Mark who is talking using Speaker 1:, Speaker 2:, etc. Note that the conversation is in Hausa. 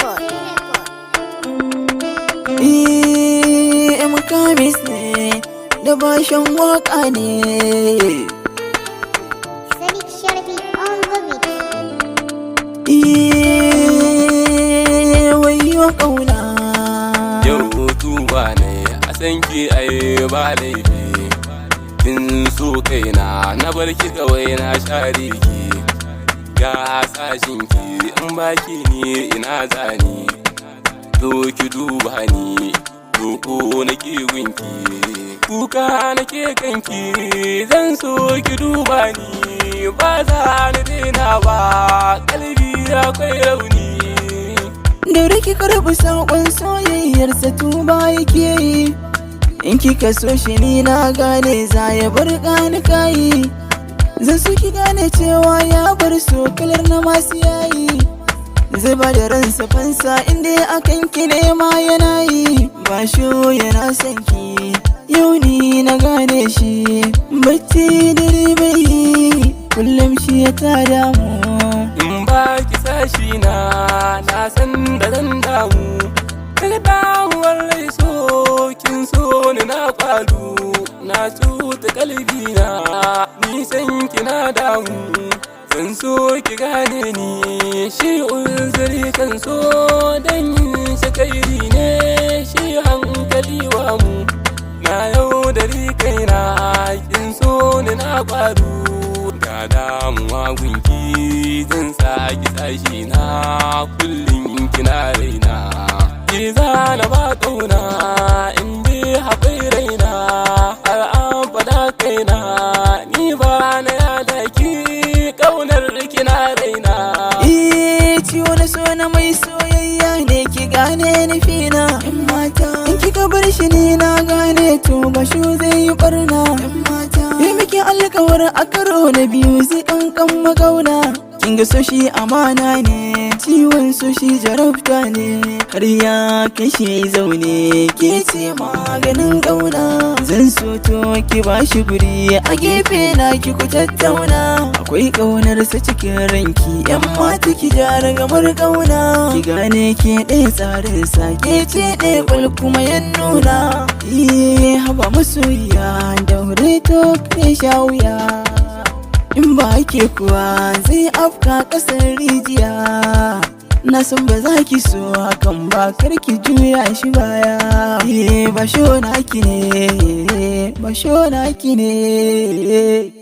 Speaker 1: Record.
Speaker 2: Eh, Mukamis ne da bashin waka ne.
Speaker 1: Sadiq Sharfi on the beat.
Speaker 2: Eh, wayo kauna.
Speaker 3: Yau tuba ne a san ki, ai ba laifi. Kin so kaina, na bar ki kawai, na share ki. Ga sashin ki, in baki ni ina zani? Zo ki duba ni, roko nake gunki, kuka nake kanki. Zan so ki duba ni, ba za ni daina ba, kalbi akwai rauni.
Speaker 2: Da ki karɓi saƙon soyayyarsa, tuba yake yi. In kika so shi, ni na gane za ya bar gani kayi. Zan so ki gane cewa ya bar so kalar na masu yayi. Zai ba da ransa fansa inda akan ki ne ma yana yi. Ba shi yana son ki. Yau ni na gane shi, bacci dare bai yi, kullum shi ya tada mu.
Speaker 3: In ba ki sashi na, na san da zan damu. Daga damuwar rai, so kin so ni na kwalu, na cuta kalbi na, nisan ki na damu. Zan so ki gane ni, shi uzuri kan so dan yin shi kairi ne, shi hankali wa mu. Na yaudari kaina, kin so ni na kwaru. Ga damuwa gunki, zan saki sashi na, kullum kina raina. Ki zana ba kauna, in bi haƙai raina, har an faɗa kaina, ni ba na yada ki, ƙaunar kina raina.
Speaker 2: Eh, ciwo na so na mai soyayya ne, ki gane nufina. In mata, in kika bar shi, ni na gane to bashu zai yi barna. In mata, yi miki alkawar a karo na biyu zai kankan magauna. Kin ga so shi amana ne, ciwon so shi jarabta ne, har ya kashe zaune, ke ce maganin ƙauna. Zan so to ki ba shi guri a gefe na, ki ku tattauna. Akwai ƙaunarsa cikin ranki, yan mata, ki jara gamar ƙauna. Ki gane ke ɗaya tsarin sa, ke ce ɗaya kwal kuma ya nuna. Iye, haba masoyiya, daure to kai sha wuya. In ba ke kuwa zai afka ƙasar rijiya. Na san ba za ki so hakan ba, kar ki juya shi baya. Eh, ba naki ne, ba naki ne.